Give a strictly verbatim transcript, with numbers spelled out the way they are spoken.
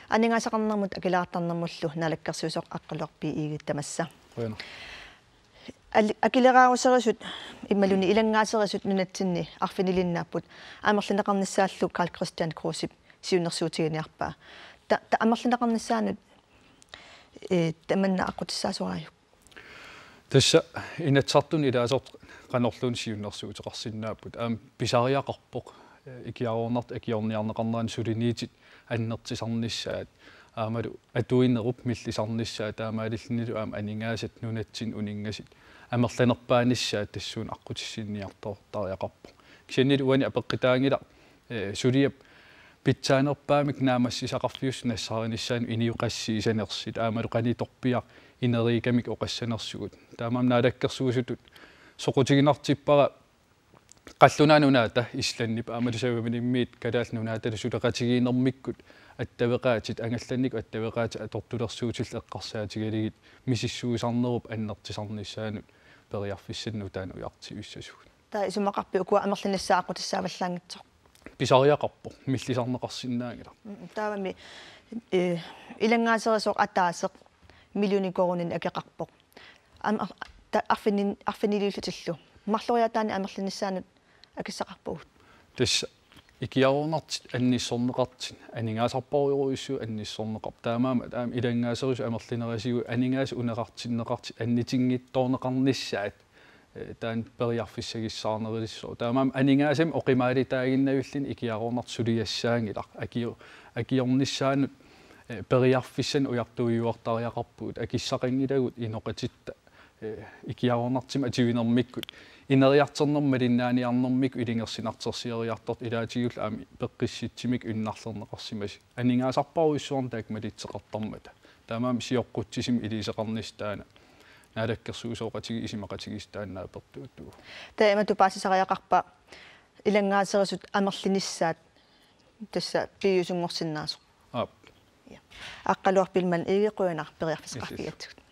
Aningaasaqarnermut akileraartarnermullu naalakkersuisoq Aqqaluaq B. Egede tamassa. Qujanaq. Al-, akileraaruserisut imaluunniit ilanngaaserisut nunatsinni arfiniliinnaapput, amerlineqarnissaallu Karl-Kristian Krusep siunnersuutiginiarpaa. Ta-, ta-, amerlineqarnissaanut, eh, tamanna aqqutissaasoraajuk? Tassa Inatsisartuni ilaasortat qanorluunniit siunnersuuteqarsinnaapput. Aamma pisariaqarpoq, eh, ikiaroornartut akiorniarneqarneranni suliniutit annertusarnissaat, aammalu atuinerup millisarnissaa, taamaalillunilu aamma aningaasat nunatsinni uninngasut amerlanerpaanissaat tassuuna aqqutissiinniartortariaqarpoq. Kisiannili uani apeqqutaanngilaq, eh, suliap pitsaanerpaamik naammassisaqarfiusoq nassaarinissaanut inuit qassiisanersut aammalu qanitorpiaq ineriukkamik oqassanersugut. Taamaammat naalakkersuisutut soqutiginartippara qallunaat nunaata Islandip aammalu Savalimmiit Kalaallit Nunaatalu suleqatigiinnermikkut attaveqaatit, angallannikkut attaveqaatit atortulersuutillu eqqarsaatigalugit misissuisarnerup annertusarnissaanut periarfissanik nutaanik ujartuivissasugut. Taava isumaqarpit ukua amerlinissaat aqqutissavallaanngitsoq? Pisariaqarpoq, millisarneqarsinnaanngilaq. Mm, taavami, eh, ilanngaaserisoq ataaseq millioni koruuninik akeqarpoq. Am-, ar-, ta-, arfinin-, arfiniliullutillu. Marloriaataanik amerlinissaanut akissaqarpugut. Tassa ikiaroornartut annissorneqartut, aningaasarparujussuit annissorneqarput. Taamaammat aamma ilanngaaserisut amerlinerisigut aningaasat uneqartinneqartut annitinngitsoorneqarnissaat, eh, taanna periarfissagissaarnerulissooq. Taamaammat aningaasamik oqimaalitaaginnavilluni ikiaroornartoq suliassaanngilaq. Akio-, akiornissaanut, eh, periarfissanik ujartuiuartariaqarpugut. Akissaqanngilagut inoqatitta, eh, ikiaroornartumik atuinermikkut, ineriartornermik malinnaaniarnermikkut ilungersunartorsioriartortut, ilaatigullu aamma peqqissutsimik innarlerneqarsimasut. Aningaasarparujussuarnik taakku malitseqartarmata. Taamaammat sioqqutsisumik iliuuseqarnissaq taanna naalakkersuisooqatigiit isumaqatigiissut taanna naapertuuttuuvoq. Taava imatut paasisariaqarpa ilinngaaserisoq amerlinissaat tassa piviusunngorsinnaasoq? Aap. Ja. Aqqaluaq Biilmann Egede, qujanaq periarfissaqarfigigatsigut.